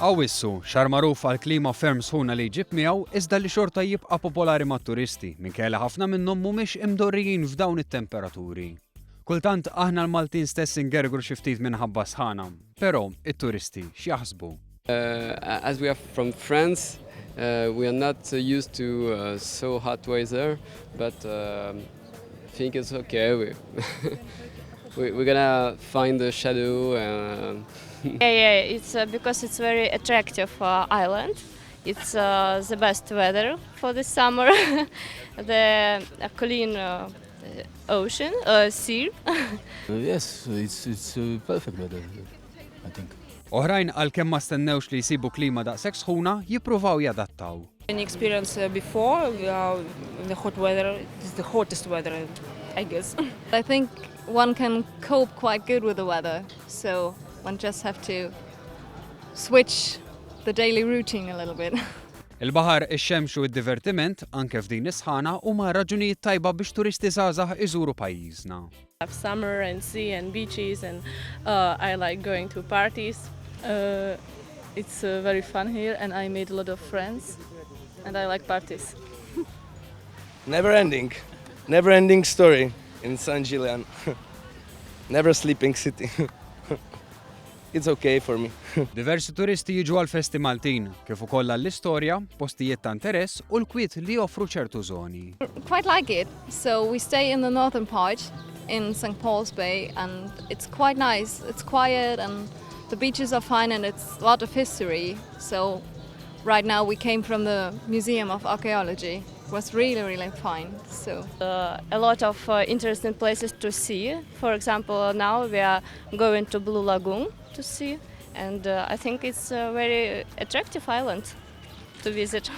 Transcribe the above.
Awwissu, xahar magħruf għal klima ferm sħuna li jġib miegħu iżda li xorta jibqa' popolari mat-turisti minkejja li ħafna minnhom mhumiex imdorrijin f'dawn it-temperaturi. Kultant aħna l-Maltin stess ingergru xi ftit minħabba sħana, però it-turisti x'jaħsbu? As we are from France, we are not used to so hot weather, but I think it's okay. We're gonna find the shadow. Yeah, it's because it's very attractive island. It's the best weather for the summer. The clean ocean, sea. Yes, it's perfect weather, I think. Oħrajn għalkemm ma stennewx li jsibu klima daqshekk sħuna, jippruvaw jadattaw. Any experience before the hot weather? It's the hottest weather, I guess. I think one can cope quite good with the weather, so one just have to switch the daily routine a little bit. Il-baħar, ix-xemx u d-divertiment anke f'din is-sħana huma raġunijiet tajba biex turisti żgħażagħ iżuru pajjiżna. Summer and sea and beaches and I like going to parties. It's very fun here and I made a lot of friends and I like parties. Never ending, never ending story in San Ġiljan. Never sleeping city. It's okay for me. Diversi turisti jiġu għal festi Maltin, kif ukoll għall-istorja, postijiet ta' interess u l-kwiet li joffru ċertu zoni. Quite like it. So we stay in the northern part in St. Paul's Bay and it's quite nice. It's quiet and the beaches are fine and it's a lot of history. So right now we came from the Museum of Archaeology. It was really, really fine. So a lot of interesting places to see. For example, now we are going to Blue Lagoon to see, and I think it's a very attractive island to visit.